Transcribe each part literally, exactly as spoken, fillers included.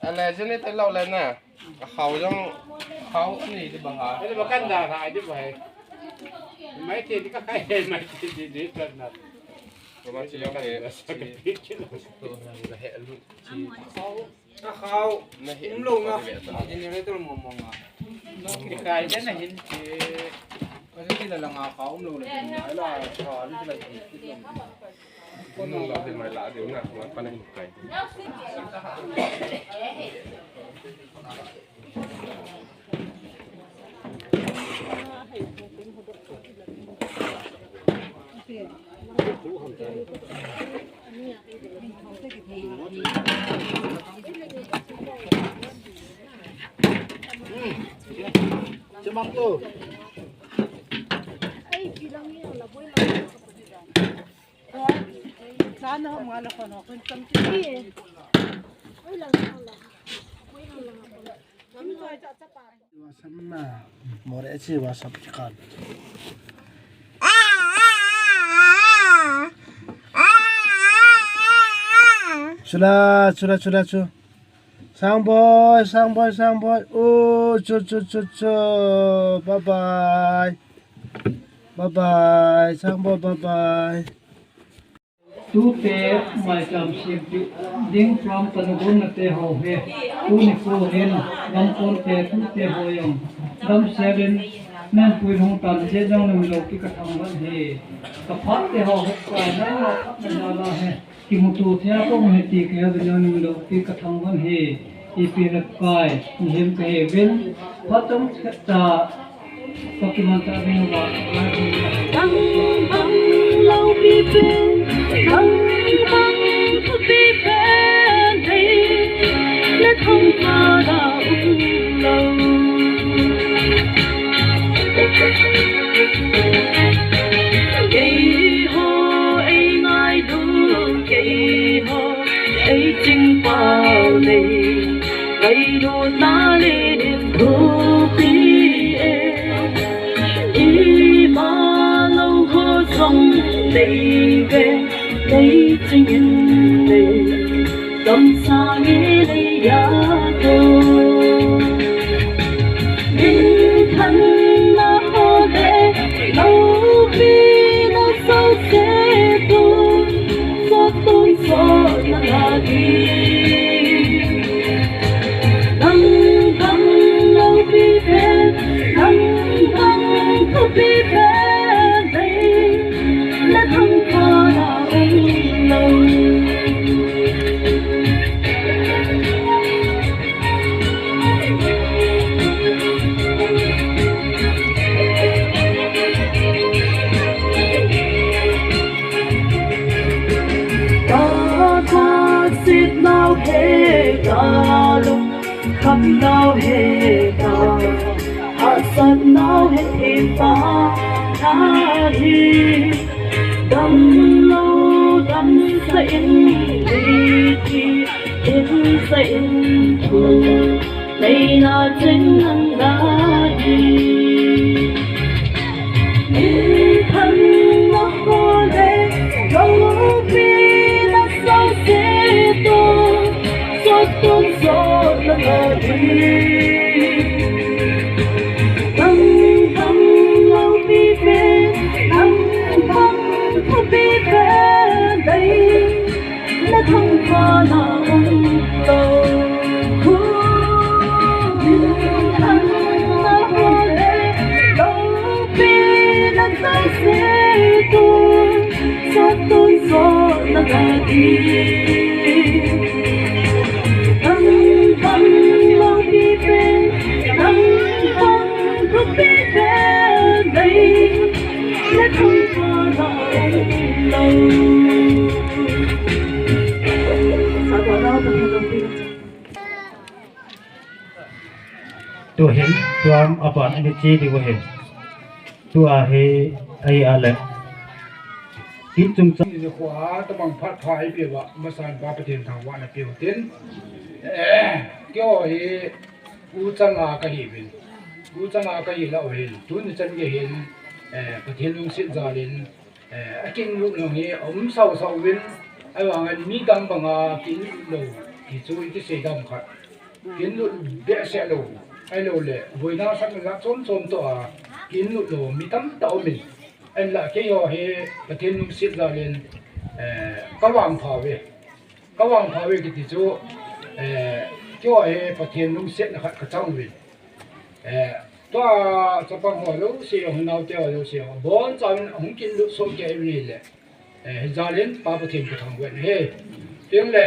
Ale, jini te lo le na. Khao jong, khao ani di ba ha. Ani ba kan da ha di ba hai. Mai te di ka kai, mai te di di plan na. Ko ma chi jong he, chi. To na ga he lu chi. Khao. Na he. Um lo nga. Generator mo mo nga. Ki kai na hin chi. Kasi sila lang nga khao, um lo na hin. Ala, khao, ala sila. Chula, chula, chula, chu. Sang boy, sang boy, sang boy. Oh, chu, chu, chu, chu. Bye bye. Bye bye. Sang boy, bye bye. Tute maicham siampi ding program panagonna te ho hi. Tuni ko hin gamkon te tute ho jong gamsel in nen pui hung tan je jong nung lo ki ka thangvah e. Ka phat te ho het kai na la phat na la he. Kimuto thei a kong he ti kei a vin jong nung lo ti ka thangvah e. Ipi le kai, ni hem ka he vin. Phat tam khat ta, ka kiman ta vin ba. Tang bang lo pi pen, tang bang ko pi pen, hey, le thong ka da u lo. Keiho ei ngai du, keiho ei ching pau nei, ngai du na le din thu pi e. Ima lo ho song nei ve, nei ching in nei. Dam sa nge le ya ko. Min than na ho le, lo pi na so se tu, so tu so na la di. Dam dam lo pi pe, dam dam ko pi pe, dai. Sit now, hey, darling. Kham nau he ta, hahsat nau he ta, ta hi. Dam lo, dam sa in, hi, hi, in sa in, thu, nei na ching nang da hi. Min than na ho le, lo pi na so se tu. Sot tun sot na ka di. Bang bang lo pi pe, bang bang ko pi pe dai. Na thang pha na um lo. Khu thang na ho le lo pi na sai se tu. Sot tun sot na ka di. Bang bang lo pi pe, bang bang ko pi pe dai. Na thang pha na um lo. Sa ko na ko pi lo pi. Tu hin, tuam apan ani chi di ko hin. Tua hi, ai a le. Ki chung cha. Ni khua, tabang phat pha hi pe wa, masan pa Pathen thangvah na pe u tin. Eh, kio hi, u changa ka hi vin. U changa ka hi la u hin. Tuni chan ke hin, eh, Pathen lungset jal in, eh, a kin lu nong hi, um sau sau vin. Ahivangin midang banga kiinlut lou ti chu iti sei dam khat. Kiinlut behseh lou, ahilouleh boina sanga jat chom chom toh a kiinlut lou mi tamtah aumin. Ahinla keiho hi Pathen lungset jalin, eh, ka vangpha uve. Ka vangpha uve kiti chu, eh, keiho hi Pathen lungsetna khat ka chang uvin. Eh, tua chapang ho jouse, u naote ho jouse, abonchauvin ahung kiinlut soh kei uvin ahile. Eh, hijalin Pa Pathen ka thangvah e. Tin le,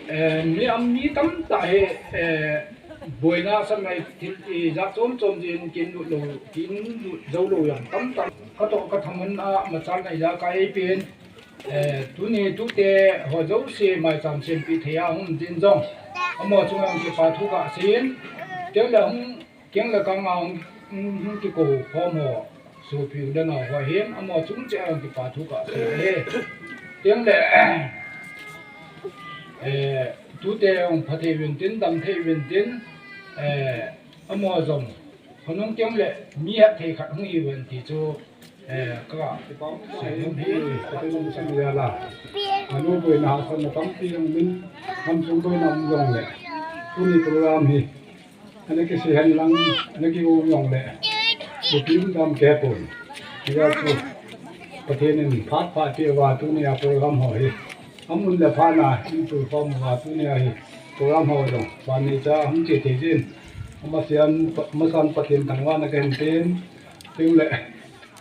eh, mi am mi tamtah hi, eh, boina sanga thil, eh, jat chom chom jin kiinlut lou, kiinlut jou lou jong tamtah. Katoh ka thaman a machalna ijakai eipen, eh, tuni tute ho jouse maicham sempi thei a hung jin jong, amaho chunga kipa thu kasei in. Tin le hung Keng le kang a hung, hung, hung kikou khom ho, sopi u le nao ho hin, amaho chung cheh a hung kipa thu kasei e. Keng le, eh, tute hung pha thei uvin tin, dam thei uvin tin, eh, amaho jong, khonung keng le mi hetthei khat hung hi uvin ti chu, Eh, ka, seinom hi, ka tung seinom hi la. Anu boina hahsatna tampi jong min, nam chung boina um jong le. Tuni program hi, ana kisei hen lang, ana kium jong le. Bukim dam kei pon. Hijeh chun, Pathen in phat pha peh uva tuni a program ho hi. Amun le phat na, in tu khom uva tuni a hi. Program ho jong, van ni cha hung che thei jin. Amasan, amasan Pathen thangvahna kahin pen. Tin le.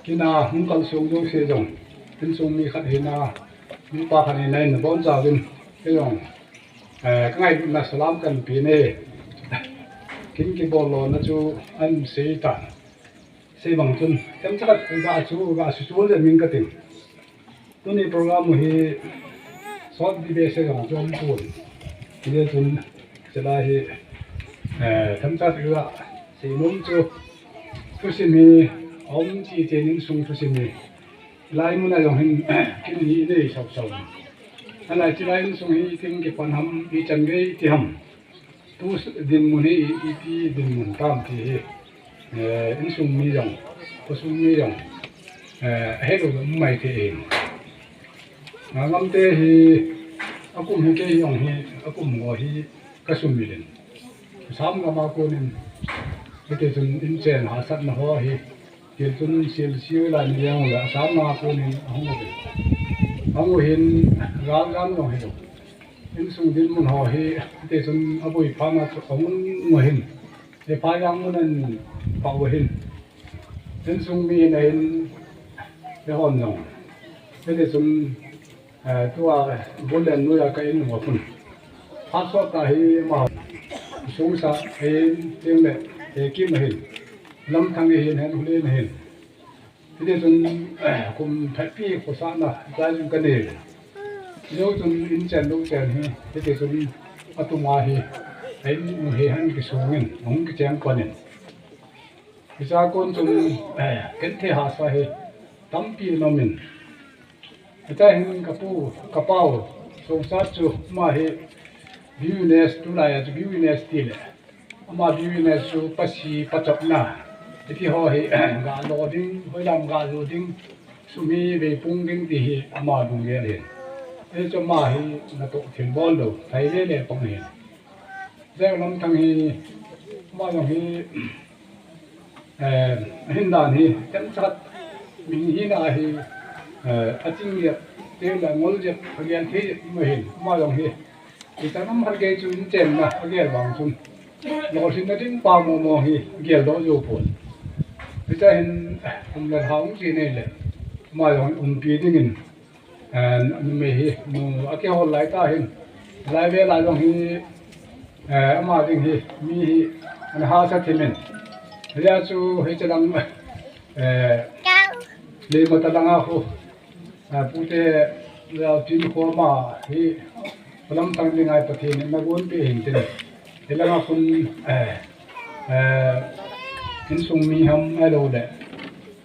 Kina hung kalsong jouse jong, insung mi khat hina, nupa khat hina in abonchauvin, kei jong, eh, ka ngailutna salam kahin pe e. Kin kibol lona chu ahin sei tan. Sei bang chun, themcha khat ga chu, ga su chu le min katin. Tuni program hi sot di behseh jong chu um pon. Hijeh chun, Chulai hi, eh, themcha khat kaseinom chu, thusim hi, aum titen insung thusim hi. Lai mun a jong hin, kin hi inei sau sau. Alai chulai insung hi, kin kipan ham, ichan gei ti ham. Tu dinmun hi, iti dinmun tam ti hi. Eh, insung mi jong, khosung mi jong, eh, ahelou jong um mai thei e. Ngangam te hi, akum hi kei jong hi, akum ho hi, kasumil in. Assam gam a konin, hiti chun inchen hahsatna ho hi, til chun sil siu la ni jeng le Assam gam a konin ahung uvin. Ahung u hin, gal gam jong hilou. Insung dinmun ho hi, hiti chun aboi phat na chu ahung u hin. Hiche phat jang mun in pau ahin. Insung mi in ahin, eihon jong. Hiti chun, eh, tua bul le noi a ka in u a khun. Phat sot a hi amaho. Sungsa ahin, tin le, eh, Kim ahin. Lamthang ahin, Henhulen ahin. Hiti chun, eh, kum thahpi khosahna, chai chun ka nei. Jou chun inchen lou chen hi, hiti chun atum a hi, a in u hi ahin kisong in, ahung kicheng pan in. Hiche a kon chun, eh, genthei hahsa hi, tampi aum in. Hiche hin ka pu, ka pau, Songsat chu, ama hi, business tulai a chu business ti le. Ama business chu pasi pachopna. Hiti ho hi, ga lo ding, hoilam ga jo ding, sum hi veipung ding ti hi ama lunggel ahin. Hichu ama hi natoh thilbol lou, thai le le pang ahin. Jeh lam thang hi, ama jong hi, eh, ahin dan hi, themcha khat, mi hina hi, eh, aching jep, te la ngol jep, agel thei jep, ama hin, ama jong hi, Hiche nam khat gei chu inchenna agel vang chun, lolhinna ding pa momo hi geldoh jou pon. Hiche hin, um le lha hung chi nei le, ama jong umpi dingin, eh, numei hi, nu akihol lai tah hin, lai vel a jong hi, eh, ama ding hi, mi hi, ana hahsa thim in. Hijeh chun, hiche lang, eh, Limata langa khu, A, pute, Laltin kho ama hi, Lamthang dinga Pathen in ana gonpeh ahin tin. Hilanga khun, eh, eh, insung mi ham ahilou le,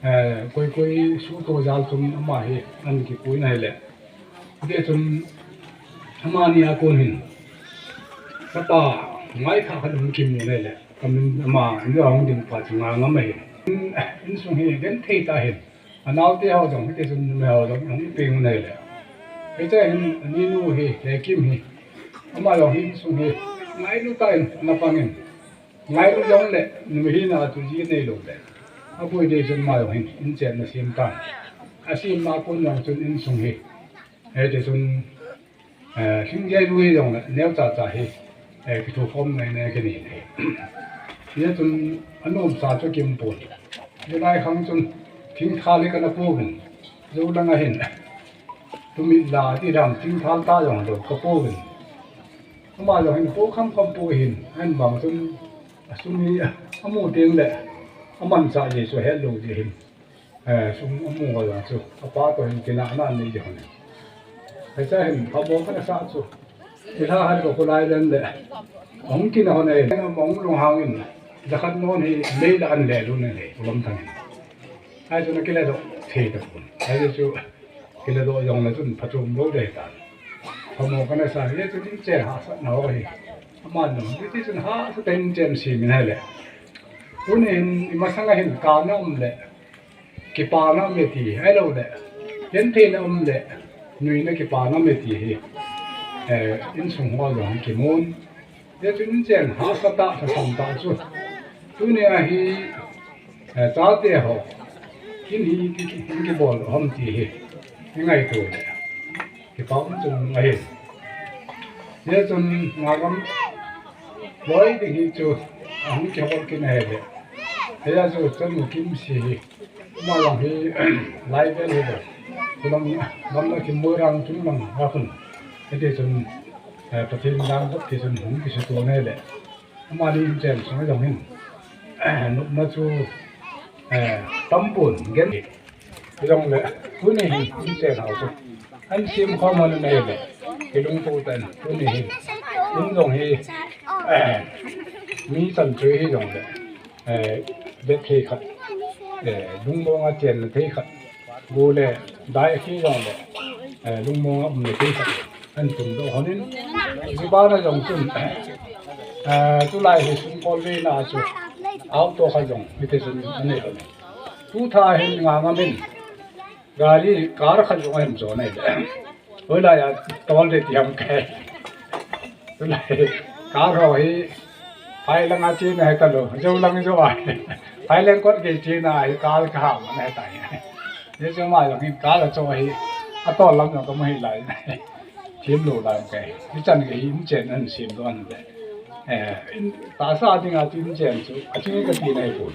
eh, koi koi suhtoh jal chun ama hi ana kipui in ahile. Hiti chun, amani a kon hin, kapa, ngaikha khat hung kimu in ahile. Kamin ama, injong hung ding pa chu Ngangam ahi. In, insung hi genthei tah ahin. Anaote ho jong, hiti chun numei ho jong, hung peng un ahile. Hiche hin, aninu hi, Leikim hi. Ama jong hi, insung hi. Ngailu tah in, ana pang in. Ngailu jong le, numei hina a chu ji nei lou le. Aboi ding chun ama jong hin, in chenna sem tan. Asem ma kon jong chun insung hi. Hiti chun, eh, lhingjai lui jong le, neocha cha hi. Eh, kithukhom ngai ngai kani hi. Hia chun anomsa chu kimu pon. Hilai khang chun thingthal hi kana pouvin. Jou langa hin. Tumit la ti dam thingthal ta jong lou ka pouvin. Ama jong hin po kham kham po hin. Ahin bang chun asum hi amu teng le. Amanchah ji chu ahet lou ji hin. Eh, sum amu a jong chu, apa toh hin kinahna anei jong le. Hiche hin, phabol kana sa chu. Ilha han ko kulai len le. Ahung kina hon e, ahung lunghang in. Jakhat non hi, mei la an le lu ne le, ulam thang. Hichu na kile doh, thei ta pon. Hichu, kile doh jong le chun, phachom lou ding tan. Phabol kana sa, hichu ding che hahsatna ho hi. Aman jong, hiti chun hahsa tah in chem sem in hile. Tuni hin, imasanga hin, kana um le. Kipana um e ti, ahilou le, gentheina um le, nuina kipana um e ti hi, eh, insung ho jong kimun. Hijeh chun inchen hahsa tah, lhasam tah chu. Tunia hi, eh, chate ho, kin hi ki, ki, kin kibol ham ti hi, i ngaito le. Kipa um chung ahi. Hijeh chun Ngagam loi ding hi chu ahung kihol kit ahi le. Hijeh chu chanu Kimsi hi. Ama jong hi lai vel hi le. Chulang gamla Kimmoirang chunglang a khun. Hiti chun, eh, Pathen dang got ti chun hung kisuto ahi le. Amani inchen sunga jong hin, eh, nopna chu, eh, tampon gen. Hijongle, tuni hin inchen hao chu. An sem khom hon ahi le. Kilungto tan, tuni hin. In jong hi, eh, mi chan chu hijongle. Eh, bethei khat. Eh, lungmong a chenna thei khat. Go le, dai a khi jong le, eh, lungmong a umna thei khat. An tum doh hon in, hiche bana jong chun, eh, tulai hi sum kol veina chu, auto khat jong, hiti chun anei hon. Tu tha hin Ngagam in, gari, car khat jong ahin jon ahi le. Hoilai a tol ding ti ham kei. Tulai, car ho hi, phai langa chena hi talou, jou lang jou a. Phai lang kot gei chena hi, car ka ham ahi tai. Hichu ama jong hin car a cho hi, atol lam jong kamu hih lai. Themlou lai kei. Hichan gei hi inchen an sem doh an le. Eh, in, tahsa dinga chu inchen chu, aching kati nai pon.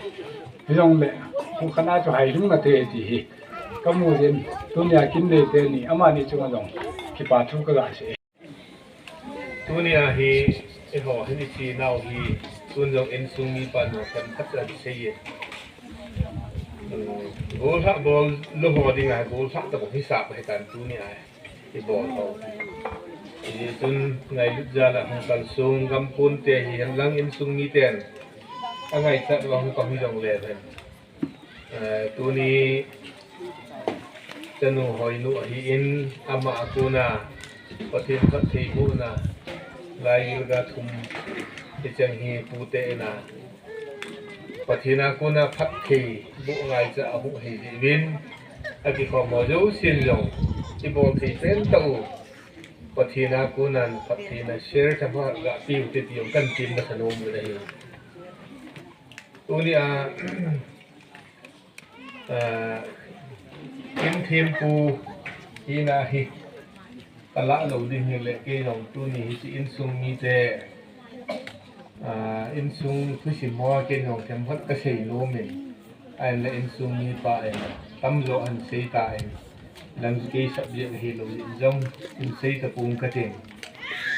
Hijongle, khu khana chu hai lungna thei ti hi. Kamu jin, tunia kin nei teni, amani chunga jong kipa thu kaga sei. Tunia hi, eiho, hin ichi nau hi, tun jong insung mipa nu themkhat a sei e. Golhah bol lou ho dinga, golhah tabang hisap ahitan tunia hi. Ibol ho. Hijeh chun ngailut jal a hung kalsong, gampon te hi henlang insung miten. Angaichat uva hung kam hijongle hen. Eh, tuni chanu Hoinu ahin, ama a kona, Pathen phattheibohna, laigil ga thum, hicheng hi pute ina, Pathen a kona phattheiboh ngaicha ahuh ahi jeh uvin, akikhom ho jousen jong, ibol thei pen tah u, Pathen a kona phattheina share themkhat ga piu te ti jong kahin tem masa nom u ahi. Tunia, Ah, kin thempu hina hi kalah lou ding hile kei jong tuni hiche insung mite, ah, insung thusim hoa kei jong themkhat kasei nom in, ahinla insung mipa in tamjo ahin sei tan, lang chu kei subject hilou jeh in jong in sei tapong kating.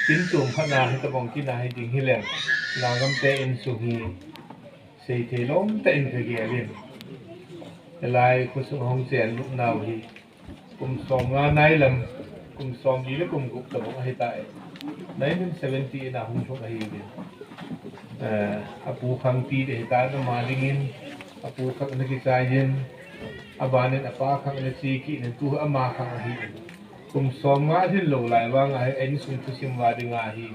Kin chom khat na hitabang kin a hi ding hileng, Ngagam te insung hi Seithei lom tah in kagel in. Hilai khosung hung chen lut nau hi. Kum som nga nai lam, kum som li le kum gup tabang ahitai. Nineteen seventy in ahung lhung ahi in. Eh, apu Khangti te hitan ama dingin, apu Khang ana kichai in, abanin apa Khang ana che kit in, tu ama Khang ahi in. Kum som nga lhin lou lai vang ahi, insung thusim va ding ahi.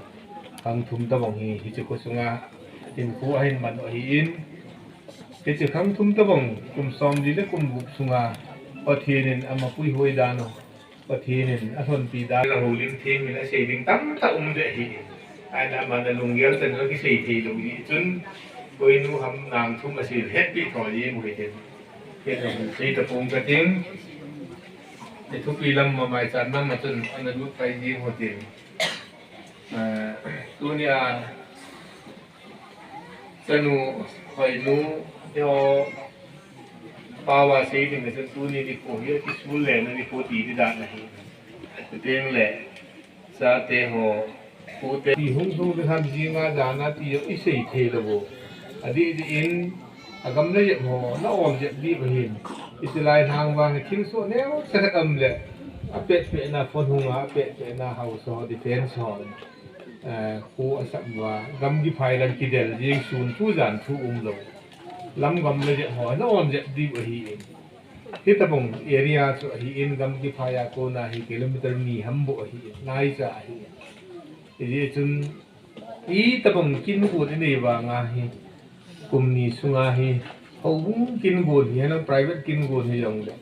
Khang thum tabang hi, hiche khosunga hinkho ahin man u ahin, hiche khang thum tabang kum som li le kum gup sunga Pathen in ama puihoi dan u, Pathen in alhonpi dan, la holim theng in asei ding tamtah um deh ahi. Ahinla aman alunggel chan a kisei thei lou hi chun, koinu ham nang thum asei hetpi thou jeng u hitin. Kei jong sei tapong kating. Ithupi lam ma maichan lam a chun ana lut pai jeng u hitin. Ah, tunia chanu, hoinu, eiho pao a sei ding a chun tuni nikho hi akisul lena nikho ti didan ahi. Chuteng le chate ho, pute. Ti hung sung ding ham jinga jana ti jong isei thei lou u. Adih dih in, agam le jep ho, na ol jep dih u ahin. Itilai lhang vang thilsoh neo sa khat um le, apet pet na phone hung a, apet pet na haosa ho, defense ho, eh, khu asap uva, gamgi phai lam kidel jing sun thu jan thu um lou. Lam gam le jep ho, na ol jep dih u ahi. Hitabang area chu ahin, gamgi phai a kona hi kilometer ni ham bou ahi, naicha ahi. Hijeh chun, itabang kin gon inei vanga hi, kum ni sunga hi, houbung kin gon hi, hinlang private kin gon hi jongle,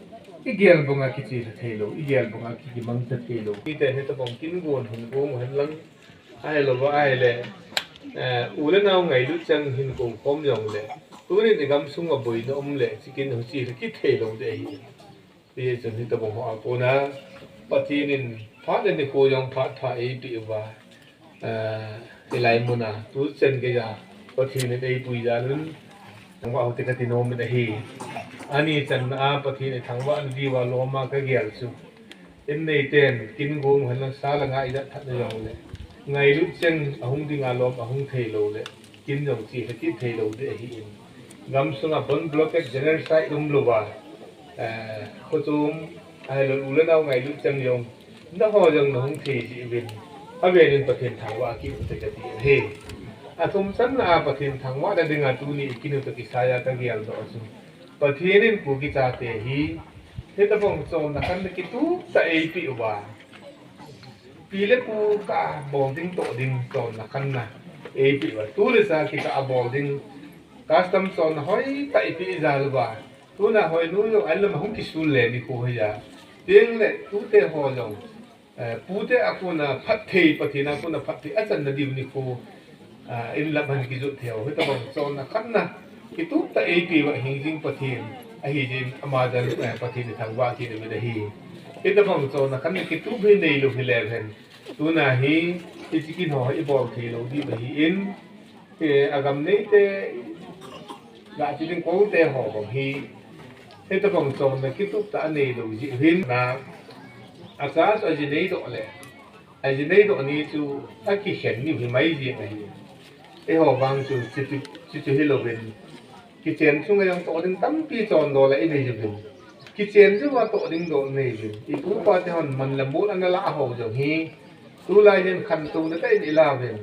igel banga kichelha thei lou, igel banga ki, kimangcha thei lou. Hite hitabang kin gon hin gong hen lang, ahilouva ahile, eh, u le nao ngailut chang hin gong khom jongle, tunin igamsung a boina um le, hiche kin hi chelha kit thei lou ding ahi. Hijeh chun hitabang ho a kona, Pathen in phat le nikho jong phat pha eipeh uva, eh, hilai muna, tuchan geiya, Pathen in eipui jal un, thangvah u hite kati nom in ahi. Ani channa a Pathen ithangvah na diuva lom a kagel chu, in neiten kin gong hen lang sa le nga ijat that na jongle, ngailut cheng ahung dinga lom ahung thei lou le, kin jong chelha kit thei lou ding ahin. Gamsunga bomb blockade, genocide um louva, eh, khochom, ahilou u le nao ngailut cheng jong, naho jong nahung thei jeh uvin, avel in Pathen thangvah kit u hite kati ahi. Athum channa a Pathen thangvah na dinga tuni ikin u toh kisaiya kagel doh chu, Pathen in Kuki chate hi, hitabang chonna khanna kitup tah eipeh uva, pi le pu kabol ding toh ding chonna khanna eipeh uva, tu le sa kikah a bol ding custom chonna hoitah eipeh jal uva, tuna hoinu jong ahin lam ahung kisul le nikho hi a, tengle tute ho jong, eh, pute a kona phatthei, Pathen a kona phatthei achan na diu nikho, ah, in lam ahin kijot thei u. Hitabang chonna khanna kitup tah eipeh uva hingjing Pathen ahi jeh in, ama jal, eh, Pathen ithangvah kit uvin ahi. Hitabang chonna khanna kitup hi neilou hile hen, tuna hi, hiche kin ho hi ibol thei lou diu ahin, eh, agam neite, ga ti ding kote ho bang hi, hitabang chonna kitup tah anei lou jeh hin, na, acha chu aji nei doh le, aji nei doh ni chu akikhen niu hi mai jeng ahi. Eiho vang chu chuti, chuti hilouvin, kichen chunga jong toh ding tampi chondoh le inei uvin, kichen chunga toh ding doh inei uvin, ipu ipa te hon man le mol ana lah ho jong hi, tulai hin khantouna tah in ilauvin,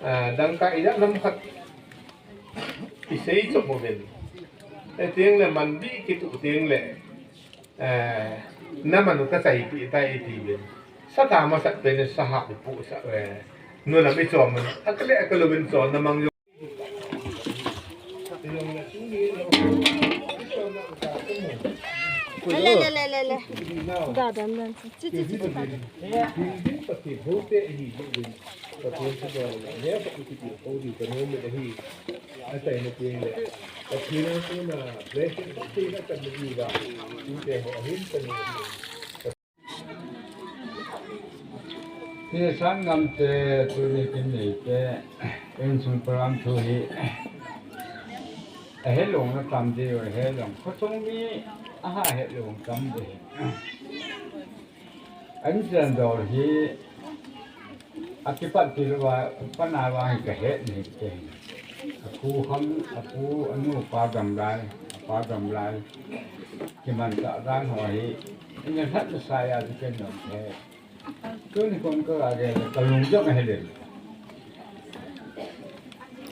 ah, dangka ijat ham khat isei chop uvin, eh, tengle manbih kituh tengle, eh, naman u kachaipeh tai itiuvin, satha masat pen in saha ipohsah, eh, nulam ichom un, akale akalouvin chonna mang jong. Le, le, le, le, le. Da, dan, dan. Chi, chi, chi, chi, chi. Hi Sangam te, tuni kin neite, insung program thu hi, ahelou na tam diu, ahelou. Khosung mi, aha helou tam diu. An chen dol hi, akipat til uva, pana uva hi kahet ni te. Akhu ham, akhu, anu pa gamlai, apa gamlai. Kimanchah dan ho hi, ina lhatna sa a chu ken jong kahe. Tuni kon kagel le, kalung jong ahe le.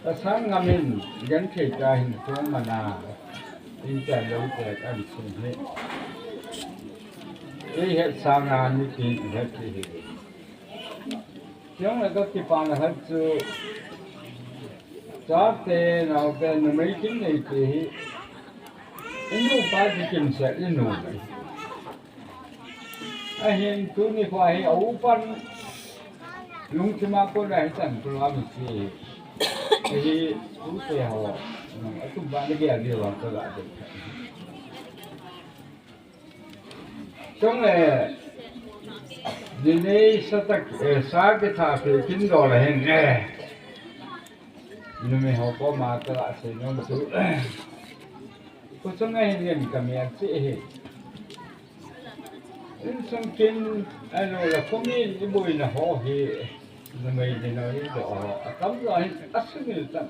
Ka Sangam in, genthei tah in kong mana, in chan lou te kan sum hi. Eihet sanga mipi ihet hi. Chule kakipana khat chu, chate, naote, numei kin neite hi, inu pa chu kimsel inu. Ahin tuni kho hi a upan lungthima kona hi chan program hi. Hi ute ho. Atum ba le gel gel wa ka la de. Chong le, ni nei sa tak, eh, sa kitha pe kin do le hin, eh. Numei ho koma ka la sei nom chu. Ko chong le hin ka mi a chi hi. Insung kin, ano la komi ni boina ho hi. Numei ni no ni do ho. Atam lo hin asumil tan.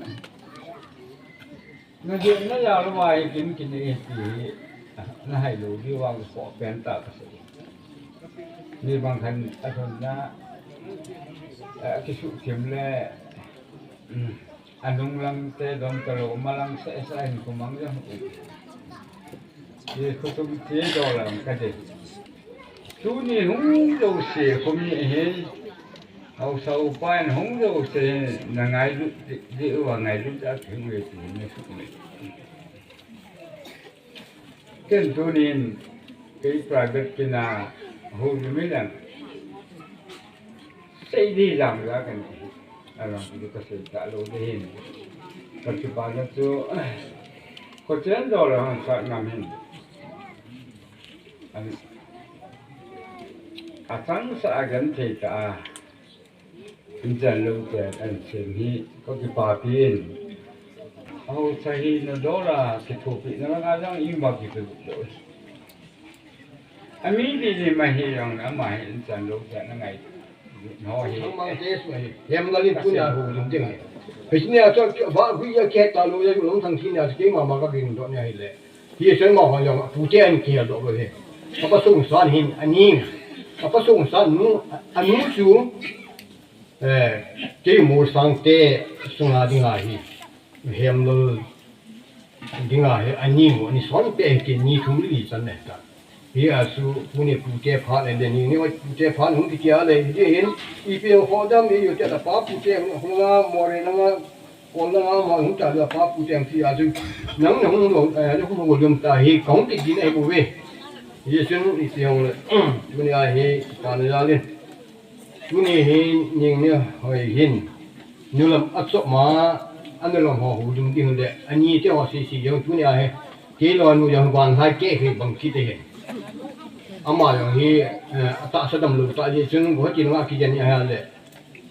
Na jeh na ya lo wa hi kin kin e ti hi, na hai lo di wa ko pen ta ka se. Ni bang khan a thon na, eh, kisuhthim le, mm, anung lang te dom ta lo, ma lang se sa hin ko mang jong. Ye ko tum ti do lang ka de. Tuni hung jouse komi hi, haosa upa in hung jouse na ngailut di, di uva ngailut a kihung ve ti na suk me. Ken tunin kei private kina hung mi lang. Sei di jam la kan ti. Alang di ka sei ta lo de hin. Ka chu ba na chu, ko chen do la han sa ngam hin. An, a chang sa a gan thei ta a. Inchan lo te an sem hi ko kipapi in. Haosa hi na do la kithopi na la jang i ma ki pe lo. Ami di ni ma hi jong ama hi inchan lo te na ngai. No hi. Mang te su hi. Hem la li pu na hu lim ding hi. Pe ni a cho ba hu ya ke ta lo ya lo thang ki na ke ma ma ka bin do ni hi le. Hi chen ma hon jong, a pute an kihel doh lo hi. Apa sung san hin, ani. Apa sung san nu, anu chu, eh, kei mo sang te sunga dinga hi. Hem lo dinga hi, ani mo, ani son pe hi, kei ni thum li chan ne ta. Hi a chu, puni pute pha le, le ni, ni oi pute pha nung ti kia le, hi hin, i pe ho dam, i yo te ta pa pute, ho nga, mo re na nga, Kol na nga ma hung ta lua pa pu teng ti a chu. Nang na hung lo, eh, na hung lo lum ta hi, ka hung kit din ahi bou ve. Hi chun i ti hung le, tuni a hi, pa na jal in. Tuni hi, ning ni hoi hin. Nu lam a chop ma, a nu lam ho hu dum ding le, ani te ho si si jong tuni a hi. Kei lo nu jong van hai ke hi bang kit te hi. Ama jong hi, eh, a ta sa dam lo ta hi chun, go ti nga ki jan ni a le.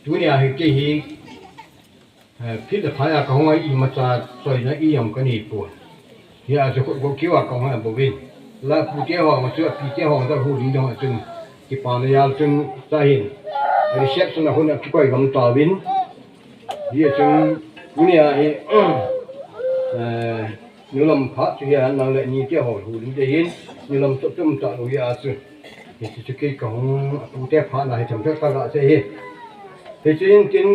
Tuni a hi ke hi, Eh, phit le phai a ka hung a imacha choina i jong ka nei pon. Hi a chu khut go kiu a ka hung a bou vin. La pute ho ma chu a pite ho da hu ding dong a chun. Kipa na jal chun ta hin. Reception a hun a kikoi gam ta vin. Hi a chun tuni a hi, eh, Nu lam phat chu hi a nang le ni te ho hu ding te hin, nu lam chop chop ta lo hi a chu. Hi chu chu kei ka hung, a pute phat na hi tham thak ka ga che hi. Hi chu in tin,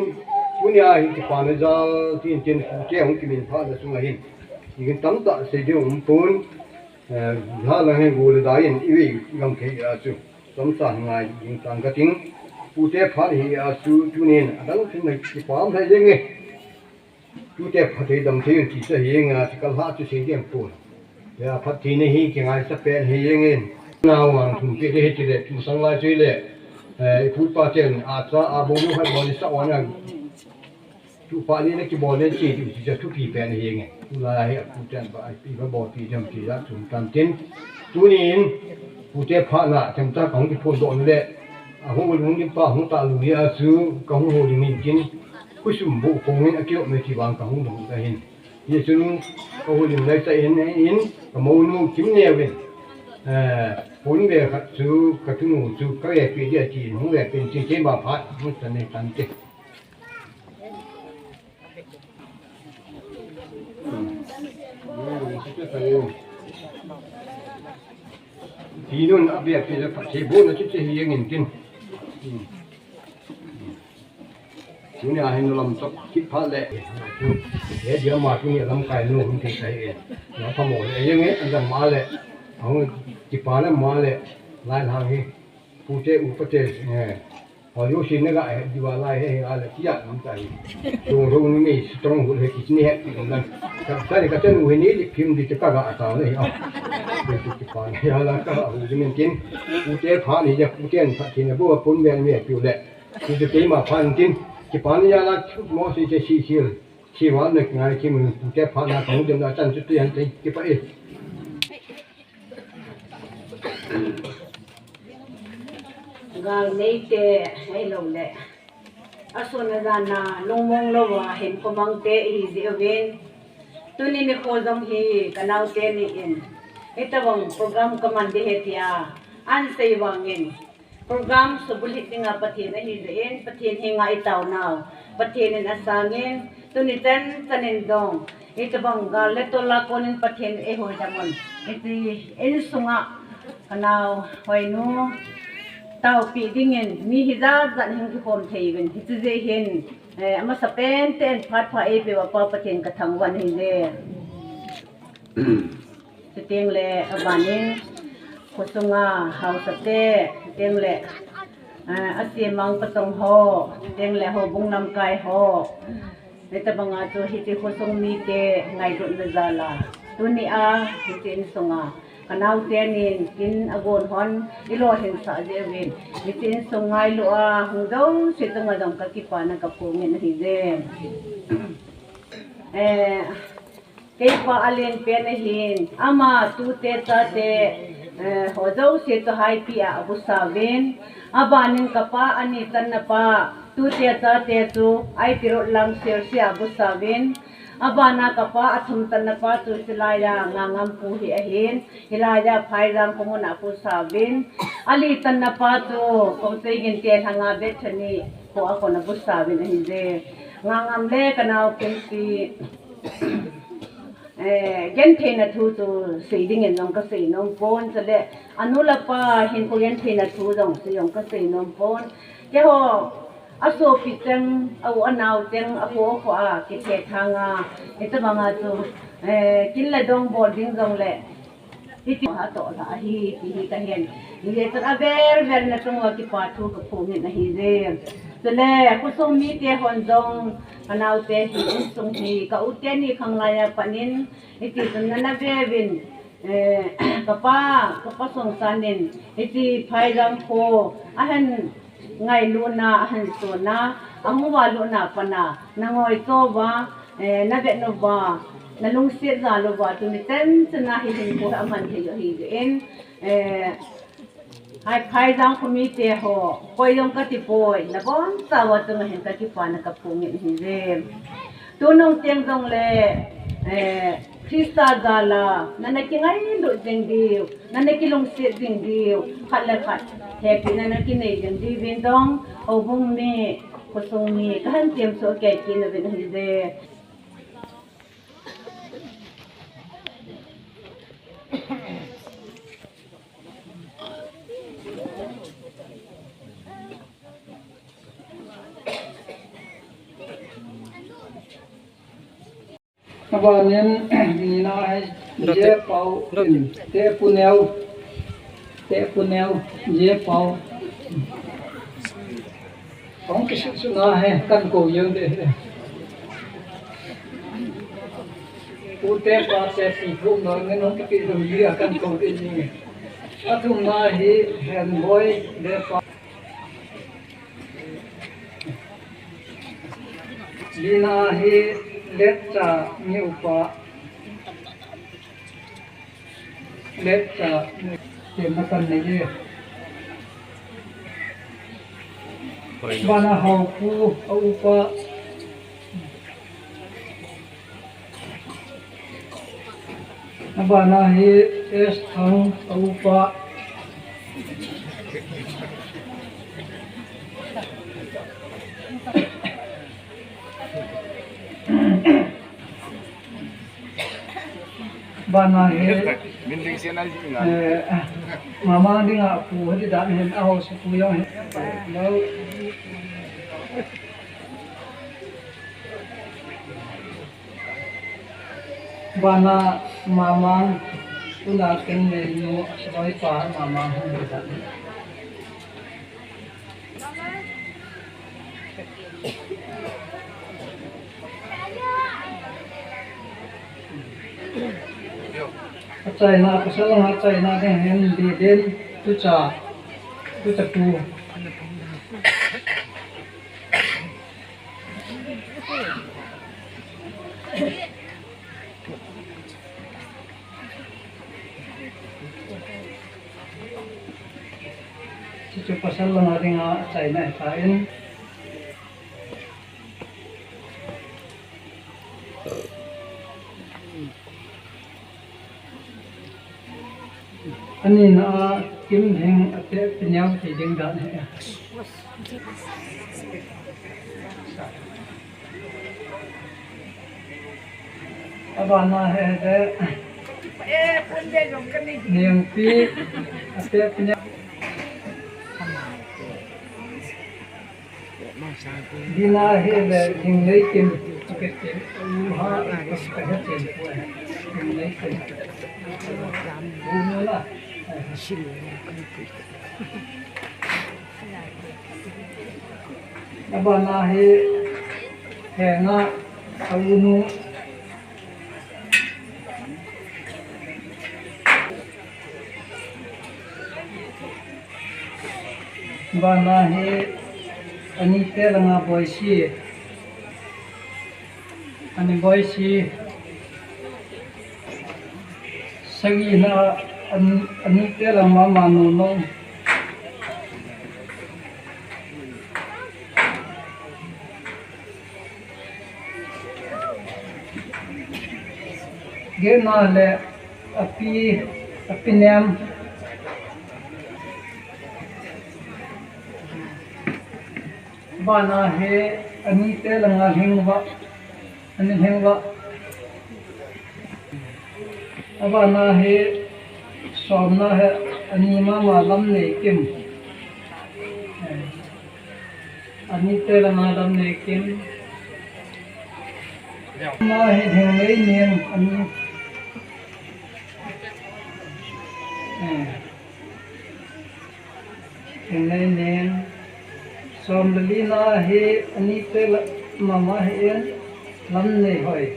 tuni a hi kipa na jal, tin tin pute hung kimin phat na chunga hin. Ni kin tam ta sei ding um pon, eh, la la hin gu le da in, i ve i gam thei a chu. Tam sa ngai ding tang ka ting. Pute phat hi a chu, tunin, a dang thin na kipa um thei ding e. Tute phatthei damthei un ti chu hi nga chu ka lha chu sei diam pon. Ya phatthei na hi kingaisah pen hi jeng in. Nau vang thum pe de hi ti le, thum sang lai chu le, eh, i pu pa ten a cha a bou nu hai bou ni sa on a. Tu pa ni na kibol le chi ti chu thupi pen hi jeng in. Tu la hi a pu ten ba pi ba bol pi diam ti la thum tan tin. Tunin, pute phat na, themcha ka hung kiphon doh le, a hung ul hung lim pa hung ta lu hi a chu, ka hung houlim in tin, khosum bou kong in a kiop me ti vang ka hung dong ta hin. Hi chun, ka houlim lai ta in, in, ka monu Kimneo in, eh, phone ve khat chu, ka tunu chu, ka ve pi dia ti in, hung ve pi in, ti keima phat, hung ta nei tan te. Tinun a bia pi le phatthei bohna chu chu hi jeng in tin. Tuni a hin lam chop kit phat le. He dia ma tuni lamkai nu hung thei ta hi. Na phamo le jeng e, an dam ma le. Hung kipa le ma le. Lai lang hi. Pute upa te, eh. Ho yo si na ga he diu a lai he he a la tia nam ta hi. Tung tung ni mi strong hu he ki ni he ki nam. Ka ka ni ka chen u he ni di phim di ka ga ta le. Ki ki pa ni ya la ka hu di min kin. U te pha ni ya u te pha ki na bo pun ben mi piu le. Ki te ma pha ni kin. Ki pa ni ya la mo si te si si. Si wa na ki ngai ki mun u te pha na ka hu di na chan chu tu yan te ki pa e. Gal nei te, ahilou le. Asun a jan a lungmong lou a hin khomang te ihi jeh uvin. Tuni nikho jong hi ka nau te ni in. Hitabang program ka man di he tia. An sei vangin. Program subulhit dinga Pathen ahi jeh in. Pathen henga i tao nau. Pathen in asang in. Tuni chan chan in jong. Hitabang gal le tol a konin Pathen eiho dam un. Hiti insunga ka nau hoinu taopi dingin mi hijat jat hin kikhom thei uvin. Hiti jeh hin, eh, amasa pen ten phat pha eipeu a Pa Pathen ka thangvah in ahi je. Chuteng le abanin khosunga haosa te, chuteng le, eh, asemang patong ho, chuteng le houbung lamkai ho. Hitabanga chu hiti khosung mite ngailutna jal a. Tuni a hiti insunga ka nau te nin kin agon hon ilolhin sah jeh uvin. Hiti insung ngailu a hung jouse chunga jong ka kipana ka phongin ahi je. Eh, keipa alen pen ahin, ama tute chate, eh, ho jouse chu Haipi a abusa uvin. Abanin kapa ani channa pa, tute chate chu I T Road lang Sirsi a abusa uvin. Abana kapa athum channa pa chu Silai a Ngangam pu hi ahin. Hilai a Phaijang khomun a abusa uvin. Ali channa pa chu Kongseigin te lhanga Bethany kho a kon abusa uvin ahi je. Ngangam le ka nau Kimpi. Eh, gentheina thu chu sei dingin jong ka sei nom pon, chule anu le apa hinkho gentheina thu jong sei jong ka sei nom pon. Keiho asopi cheng, a u a nau cheng, a kho a kho a kithethang a, hitabanga chu, eh, kin le dong bol ding jong le, hiti ha toh la ahi, ti hi ka hen. Hijeh chun avel vel na chunga kipa thu ka phongin ahi je. Chule, khosung mite hon jong, ka nau te hi, insung hi, ka u teni khanglai a panin, hiti chun nana ve uvin, eh, kapa, kapa Songsan in, hiti Phaijang kho, ahin ngailutna, ahin sonna, ahung valutna pana, na ngoi chouva, eh, na vet uva, na lungset jal uva, tuni chan chan a hi hinkho aman thei u ahi jeh in, eh, Hai, Phaijang kho mite ho, koi jong ka ti poi, nabonchauva chunga hin ka kipana ka phongin ahi je. Tunung teng jong le, eh, Christa jal a, nana kingailut jing diu, nana kilungset jing diu, khat le khat hepina nana kinei jing diu vin jong, houbung mi, khosung mi, ka han temsoh kei kit uvin ahi je. Abanin, nina hi, Jepau, in, Tepuneu, Tepuneu, Jepau. Hung kisut sut na he, kan kou jeng de he. Pu te pa te pi thum na ngen hung kipe dum ji a kan kou de ji. Athum na hi Henboi le pa. Lina hi Letcha mi upa. Letcha mi upa. Temna kan nei e. Bana Haopu a upa. Abana hi S Thang a upa. Bana hi, eh, mama dinga pu hadi dan hin a ho si pu jong hin. Bana mama, tuna keng le nu, soi pa mama hung dan. Achaina, pasal langa achaina ding hin, didin, tucha, tucha tu. Chuchu pasal langa dinga achaina hitan. Anina a Kimhing ate pineo ti ding dan hi. Abana hi de. Nengpi ate pineo. Dina hi le Lhingneikim, kitin, u ha, ka he chen pu, Lhingneikim. U nu la. Abana hi, Henga, a u nu. Bana hi, anite langa Boisi. Ani Boisi. Sagina, an, anite langa Manonom. Gena le api, api nem. Bana hi anite langa Lhingva, ani Lhingva. Abana hi somna hi ani mama Lamneikim. Anite langa Lamneikim. Ama hi Lhingneineng ani. Eh. Lhingneineng. Som le lina hi anite la mama hi en Lamneihoi.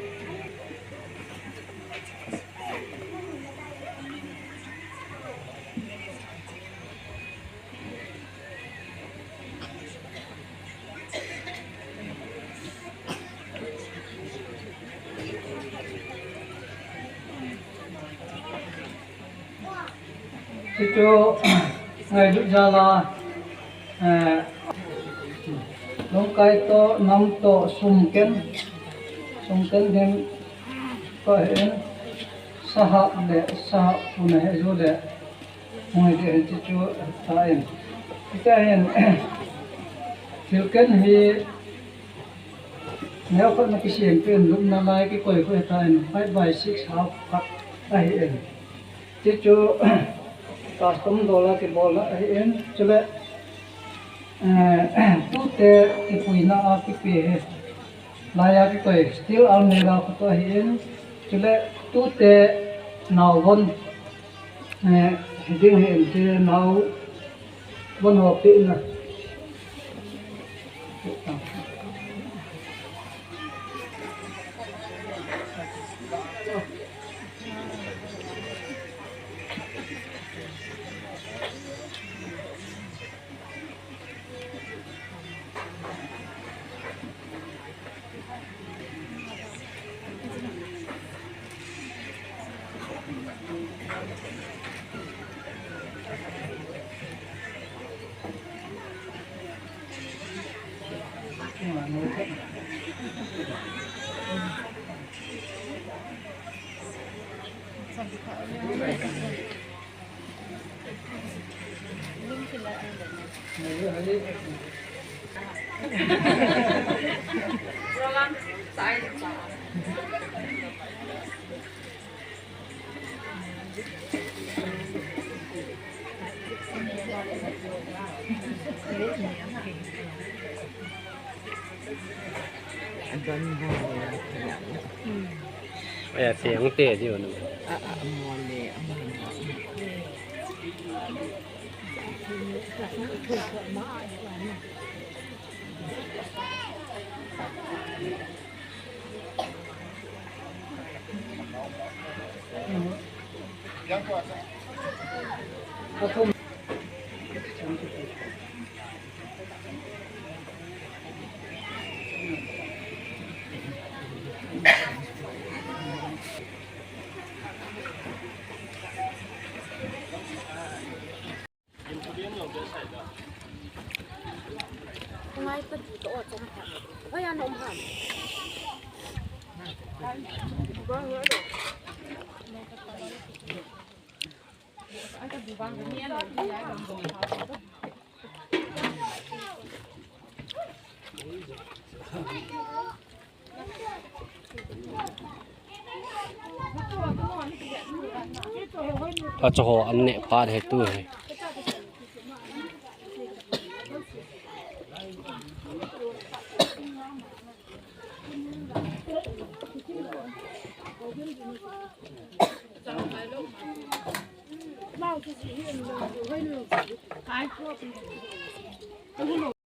Chuchu ngailut jal a, eh, Lungkai toh, nam toh, sumken, sumken ding toh hin, sahap le, sahap puna he ju le, Hung hi ding chu ta in. Hitia hin, thilken hi, neokhat na kisem pen, lupna lai kikoi koi ta in, five by six half khat ahi in. Hichu, custom dola kibolna ahi in. Chule, eh, tute kipuina a kipe hi. Laiya kikoi steel almirah khat ahi in, chule tute nao von, eh, hiding hi in che nao von ho pe na. Aya, te ang te di, ano? A, a, amo le, amo le. Ngai pa ti to o chang ha. Oi, an om ham. Achaho an neh phat hi tu hi.